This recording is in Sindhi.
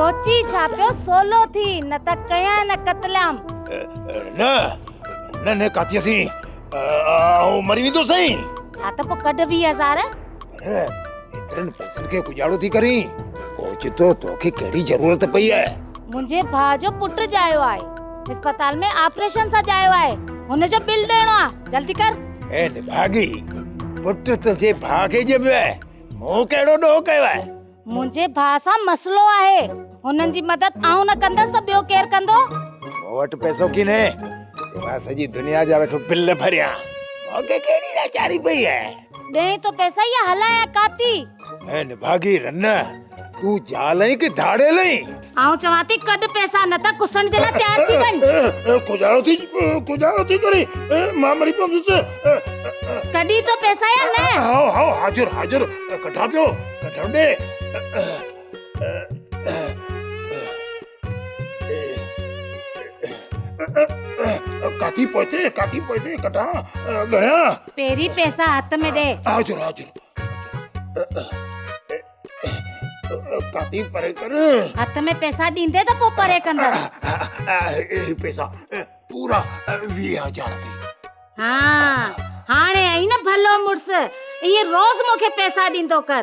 سوچي ڇا پيو سولو ٿي نه ته ڪيان نه قتلام. نه نه نه ڪاتيء سين آئون مري ويندو سائين. ها ته پوء ڪڍ 20 هزار. پر ايترن پئسن کي ڪڄاڙو ٿي ڪرين. اوچتو توکي ڪهڙي ضرورت پئي آهي؟ منهنجي ڀاء جو پٽ ڄايو آهي. اسپتال ۾ آپريشن سان ڄايو آهي. هن جو بل ڏيڻو آهي. جلدي ڪر. اي نڀاڳي، پٽ تنهنجي ڀاء کي ڄميو آهي. مون ڪهڙو ڏوهه ڪيو آهي؟ منهنجي ڀاء سان مسئلو آهي. هنن جي مدد آئون نه ڪندس ته ٻيو ڪير ڪندو؟ مون وٽ پئسو ڪينهي جو مان سڄي دنيا جا ويٺو بل ڀريان. مون کي ڪهڙي لاچاري پئي آهي؟ ڏئين ٿو پئسا يا هلايان ڪاتي؟ اي نڀاڳي رن، تون زال آهين ڪي ڌاڙيل آهين؟ آئون چوان ٿي ڪڍ پئسا نه ته ڪسڻ جي لاء تيار ٿي وڃ. ڪجاڙو ٿي ڪجاڙو ٿي ڪرين، مان مري پوندس. ڪڍين ٿو پئسا يا نه؟ هائو هائو حاضر حاضر، ڪڍان پيو، ڪڍڻ ڏي. ڪاٿي پوئتي ڪاٿي پوئتي ڪڍان ڳڻيان. پهرين پئسا هٿ ۾ ڏي. حاضر حاضر. ڪاتي پري ڪر. هٿ ۾ پئسا ڏيندي ته پوء پري ڪندس. هي پئسا پورا 20000 اٿئي. ها هاڻي آئين نه ڀلو مڙس، ائين روز مون کي پئسا ڏيندو ڪر.